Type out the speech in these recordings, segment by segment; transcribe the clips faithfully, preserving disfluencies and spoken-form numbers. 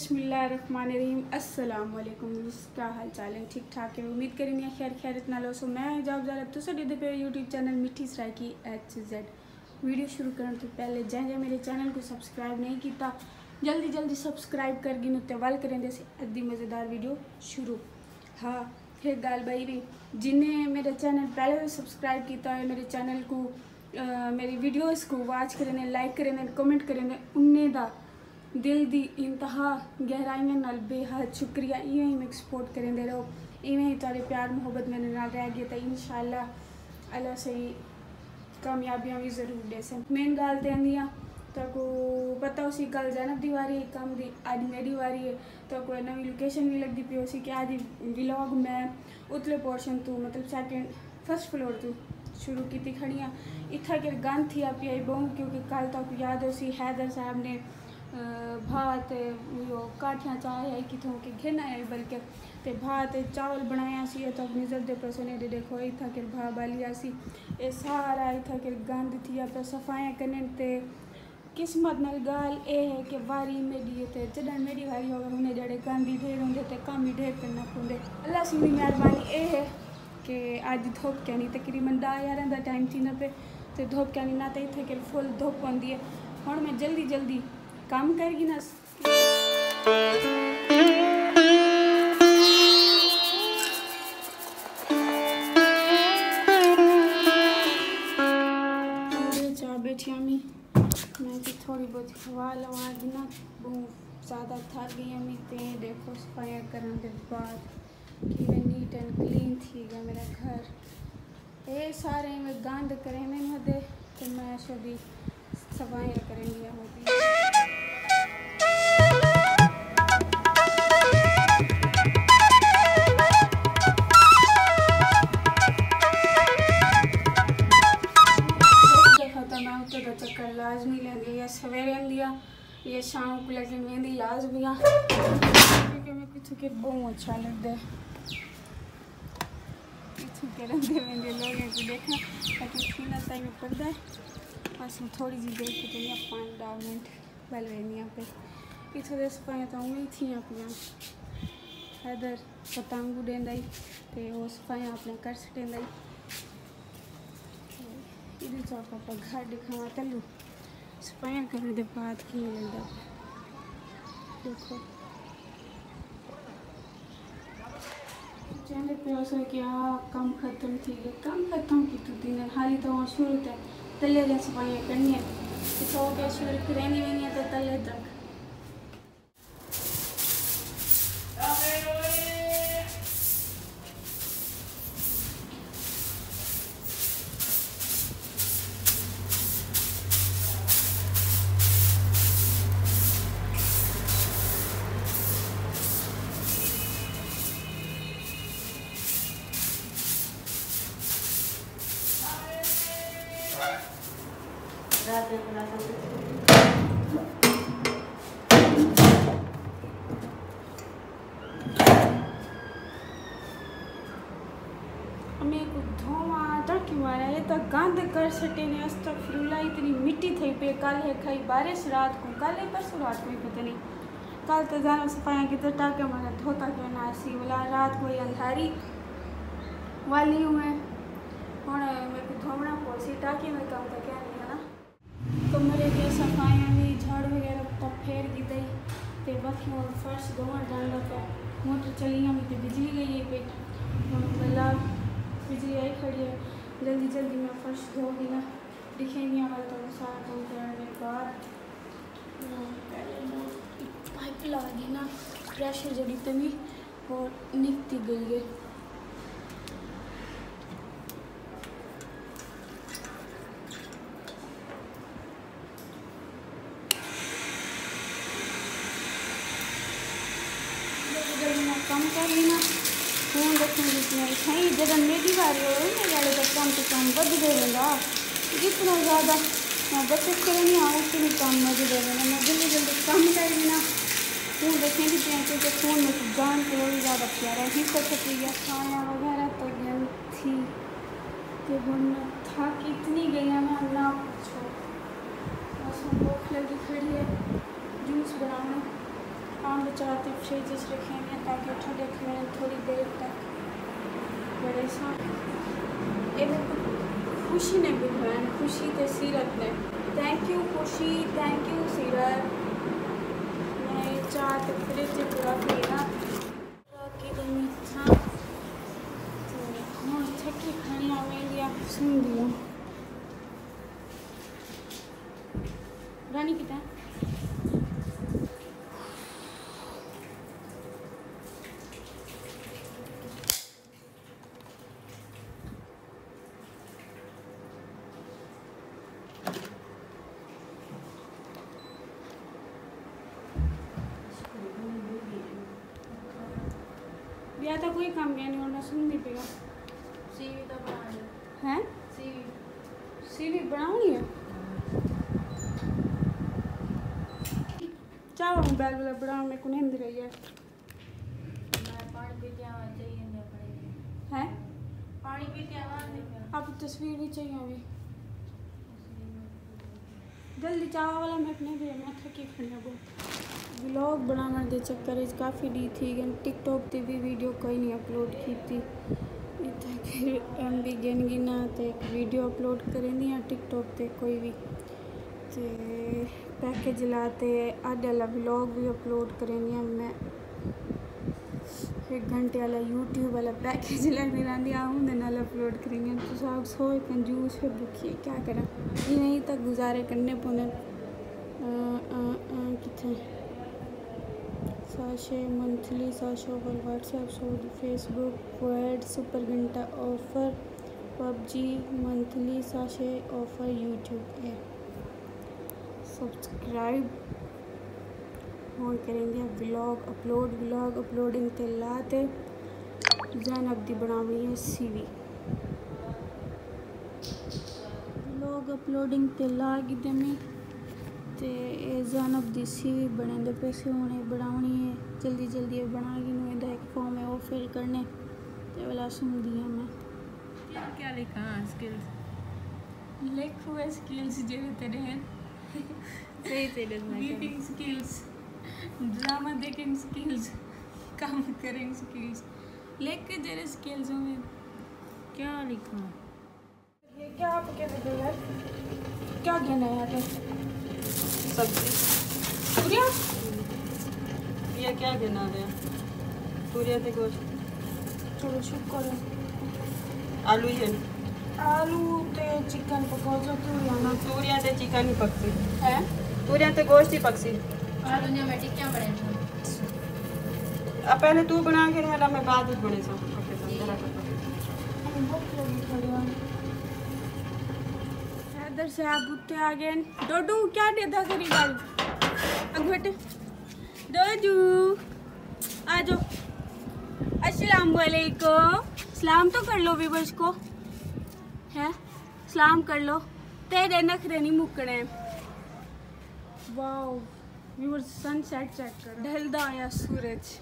بسم اللہ الرحمن الرحیم۔ السلام علیکم دوست، کیا حال چال ہیں؟ ٹھیک ٹھاک ہے؟ امید کریندی ہاں خیر خیریت نال ہوسو۔ میں حجاب زہرا، تساں ݙیہدے پئے ہو یوٹیوب چینل مٹھی سرائیکی ایچ زیڈ۔ ویڈیو شروع کرݨ توں پہلے جیں جیں میرے چینل کوں سبسکرائب نہیں کیتا، جلدی جلدی سبسکرائب کر گھنو تے ول کریندے سے ادھی مزیدار ویڈیو شروع۔ ہاں، ہک ڳالھ ٻئی وی، جنہیں میرے چینل پہلے وی سبسکرائب کیتا ہوئے، میرے چینل کوں، آ، میری ویڈیوز کوں واچ کریندے، لائک کریندے، کمنٹ کریندے، انہیں دا دل دی انتہا گہرائیاں نال بے حد شکریہ۔ ایویں ہی میکوں سپورٹ کریندے رہو، ایویں ہی تہاݙے پیار محبت میݙے نال رہ ڳئے تاں انشاءاللہ اللہ سئیں کامیابیاں وی ضرور ݙیسن۔ مین ڳالھ تے ایندی آ، تہاکوں پتہ ہوسی کل زینب دی واری ہے کم دی، اڄ میݙی واری ہے۔ تہاکوں نویں لوکیشن وی لڳدی پئی ہوسی کہ اڄ ولاگ میں اتلے پورشن توں، مطلب سیکنڈ، فرسٹ فلور توں شروع کیتی کھڑی ہاں۔ اتھاں کر گند تھیا پیا ہے ٻہوں، کیونکہ کل تہاکوں یاد ہوسی حیدر صاحب نے، آ، بھا تے ایہو کاٹھیاں چا آیا ہے کتھوں کہ گھن آیا ہے بلکہ، تے بھا تے چاول بݨایا سی، اے تہاکوں نظر دے پئے سو نے، ݙیکھو اتھاں کر بھا ٻالی آسی۔ اے سارا اتھاں کر گند تھیا پیا، صفائیاں کرݨ تے قسمت نال ڳالھ اے ہے کہ واری میݙی ہے، تے جݙݨ میݙی واری ہووے، ہݨے جیڑھے گند دی ڈھیر ہوندے تے کم ہی ڈھیر کرݨا پوندے۔ اللہ سئیں دی مہربانی اے ہے کہ اڄ دھوپ کینی، تقریباً ݙاہ یارہاں دا ٹائم تھیندا پئے، تے دھوپ کینی، نہ تے اتھاں کر فل دھوپ ہوندی ہے۔ ہݨ میں جلدی جلدی کم کر گھناں۔ چا بیٹھی ہامی، میں کہ تھوڑی بہت ہوا لوا گھناں، ٻہوں زیادہ تھک ڳئی ہامی۔ تے ݙیکھو صفائیاں کرݨ دے بعد کیویں نیٹ اینڈ کلین تھی ڳیا میݙا گھر۔ اے سارے ایویں گند کریندے ہودے تے میں شودی صفائیاں کریندی ہودی۔ ہک دفعہ تاں میں اتھاں دا چکر لازمی لیندی ہاں، یا سویرے ہوندی ہا یا شام کوں، لیکن ویندی لازمی ہاں، کیونکہ میکوں اتھاں کر ٻہوں اچھا لڳدا ہے۔ اتھوں کر رہندے ویندے لوگوں کوں ݙیکھاں، تاکہ تھوڑا ٹائم پڑدا ہے۔ بس ہݨ تھوڑی جی دیر کیتے، پنج ݙاہ منٹ ول ویندی ہاں پئی۔ اتھوں دے صفائیاں تاں اونویں ہی تھیاں پیاں۔ حیدر پتنگ اݙیندا ہئی تے او صفائیاں اپݨے کر سٹیندا ہئی۔ ایندے چا آپاں گھر ݙکھاواں تلو صفائیاں کرݨ دے بعد کیویں لڳدا پیا۔ ݙیکھو۔ چیندے پئے ہوسو کہ آ کم ختم تھی ڳئے، کم ختم کتھوں تھیندے، حالی تاں شروع تے تلے دیاں صفائیاں کرݨیاں، اتھاں ہو کے شروع کریندی ویندی تے تلے تک۔ میکوں دھواں ٹاکی مارا، اے تاں گند کر سٹے نے، استغفر اللہ، اتنی مٹی تھئی پئی۔ کل ہے کھائی بارش رات کوں، کل ہے پرسوں رات کوں ہی پتہ نہیں۔ کل تاں زینب صفائیاں کیتے ٹاکے مارے، دھوتا کیوں نہ سی، ولا رات کوئی اندھاری والی ہوئے۔ ہݨ میکوں دھووݨا پوسی، ٹاکیاں دا کم تاں کیا نہیں ہے نا۔ کمرے دیاں صفائیاں وی، جھاڑو وغیرہ تاں پھیر گھدا ہئی، تے باقی ہݨ فرش دھووݨ دا آندا پیا۔ موٹر چلی ہئی تے بجلی ڳئی ہئی پئی۔ ہݨ ولا بجلی آئی کھڑی ہے، جلدی جلدی میں فرش دھو گھناں۔ ݙکھیندی ہاں ول تہاکوں سارا کم کرݨ دے بعد۔ پہلے میں پائپ لا گھناں، پریشر جیڑھی تمی او نکتی ڳئی ہے۔ جلدی جلدی میں کم کر گھناں۔ فون رکھیں جس میں سائیں، جݙاں میݙی واری ہووے، میݙے والے دا کم تے کم ودھدے ویندا۔ جتنا زیادہ میں بچت کرینی ہاں، اتنی کم ودھدے ویندا۔ میں جلدی جلدی کم کر گھناں۔ فون رکھیں دی پیاں، کیونکہ فون میکوں جان کولوں وی زیادہ پیارا ہے۔ ہک شکریہ۔ صفائیاں وغیرہ تاں ڳھن تھی تے ہݨ میں تھک اتنی ڳئی ہاں نا، نہ پچھو۔ بس ہݨ بھوک لڳی کھڑی ہے، جوس بݨاوݨا۔ آم بچا تے فریج اچ رکھیندیاں تاکہ ٹھڈے تھی ونڄن تھوڑی دیر تک۔ بڑے سا اے میکوں خوشی نے ٻدھایا، خوشی تے سیرت نے۔ تھینک یو خوشی، تھینک یو سیرت۔ میں چاہ تے فریج اچ رکھ ݙینا۔ باقی تے میں تھاں تے ہݨ تھکی کھڑی آں، ویندی آں، سمدی آں۔ رانی کتھے؟ ٻیا تاں کوئی کم کائنی، ہݨ میں سمدی پئی آں۔ سی وی تاں بݨا لے۔ ہیں؟ سی وی۔ سی وی بݨاوݨی ہے؟ چاہ موبائل والا بݨا، میکوں نیند رہی ہے۔ میں پاݨی پی کے آواں، چاہیے نہیں پڑے۔ ہیں؟ پاݨی پی کے آواں۔ آپ تصویر بھی چاہیے ہوئی۔ جلدی چاہ والا میں اپنے بھی، میں تھکی کھڑی ہاں بہت۔ ولاگ بݨاوݨ دے چکر وچ کافی ݙینہہ تھی ڳئے، ٹک ٹاک تے بھی ویڈیو کوئی نہیں اپلوڈ کیتی۔ اتھاں پھر ایم بی گن گنا تے ہک ویڈیو اپلوڈ کریندی ہاں ٹک ٹاک تے کوئی بھی۔ تے پیکج لا تے اڄ والا ولاگ بھی اپلوڈ کریندی ہاں میں۔ ہک گھنٹے والا یوٹیوب والا پیکج لیندی رہندی ہاں، اوندے نال اپلوڈ کریندی ہاں۔ تساں آکھسو اے کنجوس ہے، بکھی ہے، کیا کراں؟ ایویں ہی تاں گزارے کرنے پوندن۔ آ، آ، آ، کتھے؟ ساشے منتھلی، ساشے اوور واٹس ایپ، سو فیس بک، کویڈ، سپر گھنٹہ آفر، پب جی منتھلی، ساشے آفر، یوٹیوب اے۔ سبسکرائب ہݨ کریندی ہاں ولاگ اپلوڈ، ولاگ اپلوڈنگ تے لا تے زینب دی بݨاوݨی ہے سی وی۔ ولاگ اپلوڈنگ تے لا گھدے میں تے اے زینب دی سی وی بݨیندے پئے سے، ہݨ اے بݨاوݨی ہے، جلدی جلدی اے بݨا گھنوں، ایندا ہک فارم ہے او فل کرݨے تے ولا سمدی ہاں میں۔ کیا، کیا لکھاں؟ سکلز لکھ، اوہے سکلز جیڑھے تیݙے ہن۔ صحیح صحیح ݙسݨا چاہیے۔ بیٹنگ سکلز، ڈرامہ دیکھنگ سکلز، کم کرنگ سکلز۔ لکھ جیڑھے سکلز ہوون۔ کیا لکھاں؟ یہ کیا آپ کے دے دو یار؟ کیا گھن آیا تھا؟ سبزی۔ پوریا؟ یہ کیا گھن آ رہا؟ پوریا تے گوشت۔ چلو شکر ہے۔ آلو ہی ہے۔ آلو تے چکن پکاؤ جو توریا نا۔ توریا تے چکن ہی پکسی۔ ہیں؟ توریا تے گوشت ہی پکسی۔ آلو نے میں ٹکیاں بݨے۔ آ پہلے تو بݨا کے ہلا، میں بعد وچ بݨے سا۔ اوکے سر، ذرا کر۔ بھوک لگی کھڑی ہے۔ حیدر صاحب اتے آ ڳئے۔ ڈوڈو کیا ݙیدا کری ڳالھ؟ اڳ وٹ۔ ڈوڈو، آ جاؤ۔ السلام علیکم۔ سلام تو کر لو ویورز کو۔ ہے؟ سلام کر لو۔ تیݙے نخرے نہیں مکݨے۔ واو۔ ویورز، سن سیٹ چیک کرو۔ ڈھلدا ہویا سورج۔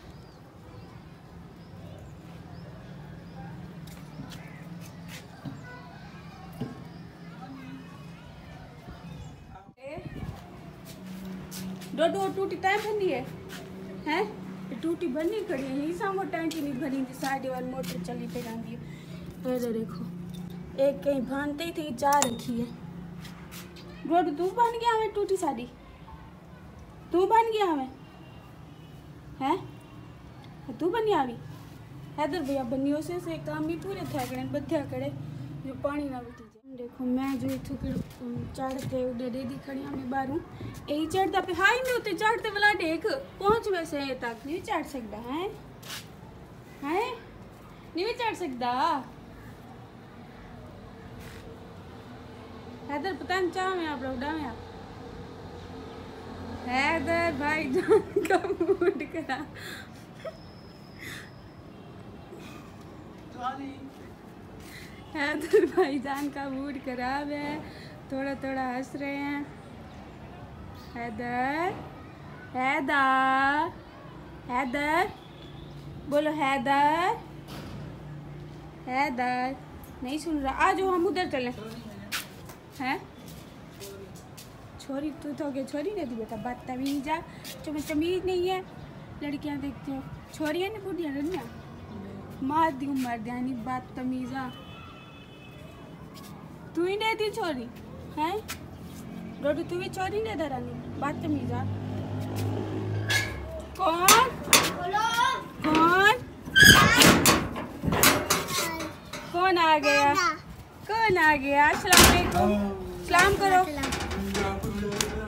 ڈوڈو، ٹوٹی تیں بھنی ہے؟ ہیں؟ ٹوٹی بھنی کھڑی ہے، سانگو ٹینکی نہیں بھری، ساڈے وال موٹر چلی پئی رہندی ہے۔ اے دے دیکھو، ایک کہیں بھانتے تھی، چار رکھی ہے۔ ڈوڈو، تو بھن ڳیا میں ٹوٹی ساڈی؟ توں بھن ڳیا ہویں؟ ہیں؟ توں بھنیا ہویں؟ حیدر بھیا بھنی ہوسے، سے کام ہی پورے تھیا کھڑے، ٻدھیا کھڑے، جو پاݨی نہ وٹی جائے۔ ݙیکھو، میں جو اتھوں کر-، چڑھ تے اݙے ݙیہدی کھڑی ہاں میں ٻاہروں۔ اے چڑھدا پیا، ہائی میں اتے چڑھ تے ولا ݙیکھ، پہنچ ویسے اے تک نہیں چڑھ سڳدا، ہیں؟ ہیں؟ نہیں چڑھ سڳدا۔ حیدر، پتہ نہیں چاہ میں آپ لوگ ڈاویں آپ۔ حیدر بھائی جان کا موڈ خراب۔ حیدر بھائی جان کا موڈ خراب ہے، تھوڑا تھوڑا ہنس رہے ہیں۔ حیدر، حیدر، حیدر، بولو حیدر، حیدر، نہیں سن رہا۔ آ جاؤ، ہم ادھر چلیں۔ ہیں؟ چھوری، تو تو کے چھوری نے دی بیٹا، بدتمیز ہے، تمہیں تمیز نہیں ہے۔ لڑکیاں دیکھتے ہو، چھوریاں نہیں، بڈھیاں رہنیاں۔ ماں دی عمر دیاں نہیں، بدتمیزاں۔ تو ہی نہیں تھی چھوری، ہیں؟ ڈوڈو، تو بھی چھوری نہیں درانی، بدتمیزاں۔ کون؟ کون؟ کون آ گیا؟ کون آ گیا؟ السلام علیکم۔ سلام کرو۔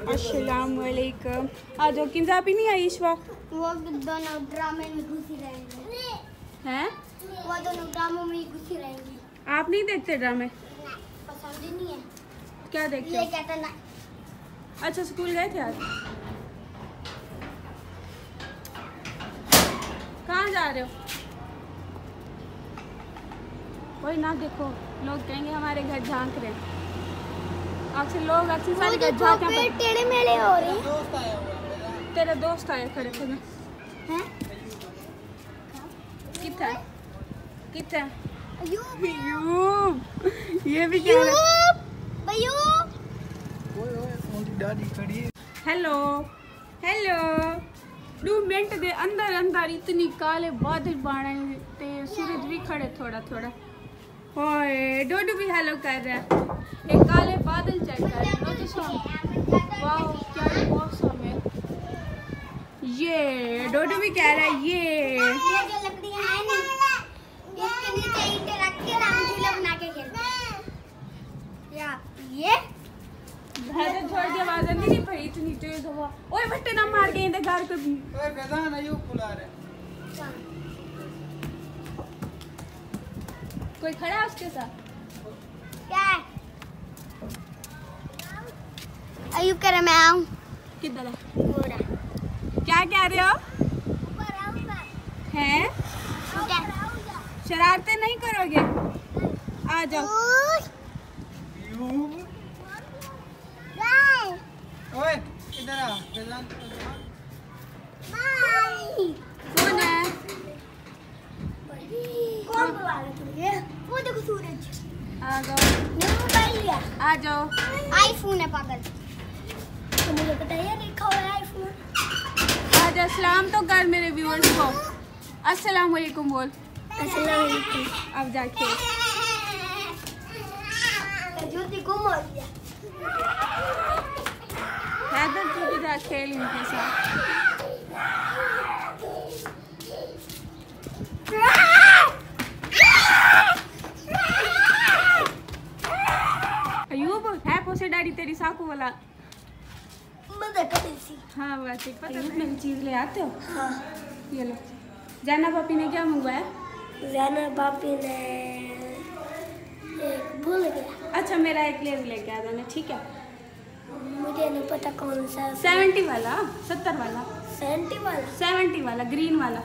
السلام علیکم۔ آ جاؤ، کنزا بھی نہیں آئی اس وقت۔ وہ دونوں ڈرامے میں گھسی رہیں گی۔ ہیں؟ وہ دونوں ڈراموں میں ہی گھسی رہیں گی۔ آپ نہیں دیکھتے ڈرامے؟ پسند ہی نہیں ہے۔ کیا دیکھتے ہو؟ یہ کہتا نا۔ اچھا، اسکول گئے تھے آج؟ کہاں جا رہے ہو؟ وہی نہ دیکھو، لوگ کہیں گے ہمارے گھر جھانک رہے ہیں۔ اکثر لوگ، اکثر سارے گھر جھانکتے ہیں۔ ٹیڑھے میڑھے ہو رہے ہیں۔ تیرا دوست آیا کھڑے تھے نا۔ ہیں؟ کتھے؟ کتھے؟ ایوب۔ ایوب۔ یہ بھی کیا ہے؟ ایوب۔ ایوب۔ اوئے اوئے، اونڈی ڈاڈی کھڑی ہے۔ ہیلو۔ ہیلو۔ ݙو منٹ دے اندر اندر اتنی کالے بادل بݨ آئے تے سورج بھی کھڑے تھوڑا تھوڑا۔ ہائے، ڈوڈو بھی ہیلو کر رہا ہے۔ ایک کالے بادل چیک کر لو تو سو۔ واو، کیا موسم ہے۔ یہ ڈوڈو بھی کہہ رہا ہے، یہ۔ یہ جو لکڑیاں ہیں نا، اس کے نیچے اینٹیں رکھ کے ہم جھولا بنا کے کھیلتے ہیں۔ یا یہ۔ بھائی، تو تھوڑی آواز آندی نہیں پئی، اتنی تیز ہوا۔ اوئے، بٹے نہ مار کے اندر گھر کوئی۔ اوئے، گزان ایوب بلا رہے۔ کوئی کھڑا ہے اس کے ساتھ؟ کیا ہے؟ ایوب کہہ رہا میں آؤں۔ کدھر ہے؟ گھوڑا۔ کیا کہہ رہے ہو؟ اوپر آؤں میں۔ ہیں؟ اوکے۔ شرارتیں نہیں کرو گے؟ آ جاؤ۔ اوئے۔ اوئے، ادھر آ، گزان۔ بھائی۔ کون ہے؟ کون بلا رہا تجھے؟ وہ دیکھو سورج۔ آ جاؤ۔ میرا موبائل لیا۔ آ جاؤ۔ آئی فون ہے پاگل۔ تو مجھے پتا ہے لکھا ہوا ہے آئی فون۔ آ جاؤ، سلام تو کر میرے ویورز کو۔ السلام علیکم بول۔ السلام علیکم۔ اب جا کھیل۔ جوتی گم ہو گیا۔ حیدر، تو بھی جا کھیل ان کے ساتھ۔ ایوب، ہے پوسے ڈیڈی تیری ساکو والا؟ مزہ کرے سی۔ ہاں، بس ٹھیک۔ پتہ ہے، میری چیز لے آتے ہو؟ ہاں۔ یہ لو۔ زینب بھابی نے کیا منگوایا؟ زینب بھابی نے ایک بھول گیا۔ اچھا، میرا ایک لیز لے کے آ جانا، ٹھیک ہے؟ مجھے نہیں پتا کون سا۔ سیونٹی والا، ستر والا۔ سیونٹی والا؟ سیونٹی والا، گرین والا۔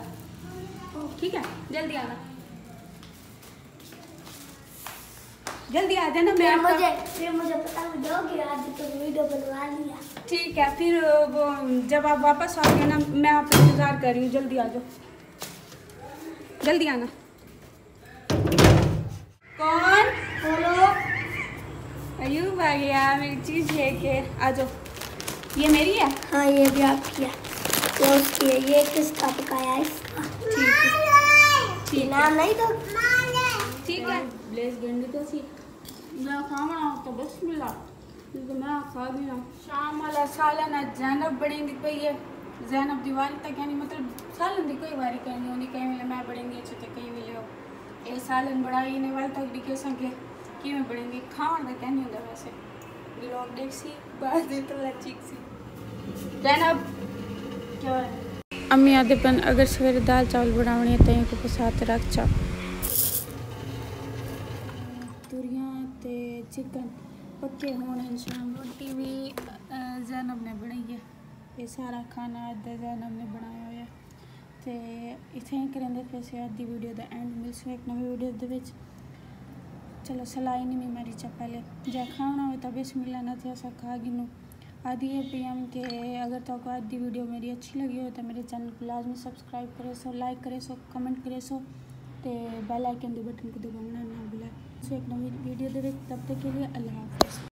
ٹھیک ہے، جلدی آنا۔ جلدی آ جانا، میں پھر آپ کا مجھے، پھر مجھے پتا لگا کہ آج تو ویڈیو بنوا لیا۔ ٹھیک ہے، پھر وہ جب آپ واپس آؤ گے نا، میں آپ کا انتظار کر رہی ہوں، جلدی آ جاؤ، جلدی آنا۔ کون؟ ہیلو۔ ایوب آ گیا، میری چیز لے کے۔ آ جاؤ۔ یہ میری ہے؟ ہاں، یہ بھی آپ کی ہے۔ یہ اس کی ہے۔ یہ کس کا پکایا ہے؟ اس کا۔ ٹھیک ہے۔ ٹھیک ہے۔ نام نہیں تو؟ ٹھیک ہے۔ بلیز گنڈی تو سی۔ میں کھاوݨا تو بسم اللہ۔ کیونکہ میں کھا گیا۔ شام والا سالن اڄ زینب بݨیندی پئی ہے۔ زینب دی واری تک، یعنی مطلب سالن دی کوئی واری کائنی ہوندی، کہیں ویلے میں بݨیندی اچھے تے کہیں ویلے او۔ اے سالن بݨائی نے ول تک ݙکھیساں کہ کیویں بݨیندی، کھاوݨ دا کائنی ہوندا ویسے۔ ولاگ ݙیکھسی، بعد دے تلا چیکسی۔ زینب، کیا ہویا؟ امی آہدے پن اگر سویرے دال چاول بݨاوݨے تاں اینکوں پسا تے رکھ چا۔ توریاں تے چکن پکے ہووݨ ہن۔ شام روٹی وی، آ، زینب نے بݨائی ہے۔ اے سارا کھانا اڄ دا زینب نے بݨایا ہویا۔ تے اتھیں کریندے پئے سے اڄ دی ویڈیو دا اینڈ۔ ملسوں ہک نویں ویڈیو دے وچ۔ چلو، سلائی نہیں میں ماری چا پہلے۔ جے کھاوݨا ہووے تاں بسم اللہ، نہ تے اساں کھا گھنوں۔ آہدی اے پئی ہم کہ اگر تہاکوں اڄ دی ویڈیو میری اچھی لگی ہووے تاں میرے چینل کوں لازمی سبسکرائب کریسو، لائک کریسو، کمنٹ کریسو تے بیل آئیکن دے بٹن کوں دباوݨا نہ بھلائے۔ سو ہک نویں ویڈیو دے وچ، تب تک کے لیے اللہ حافظ۔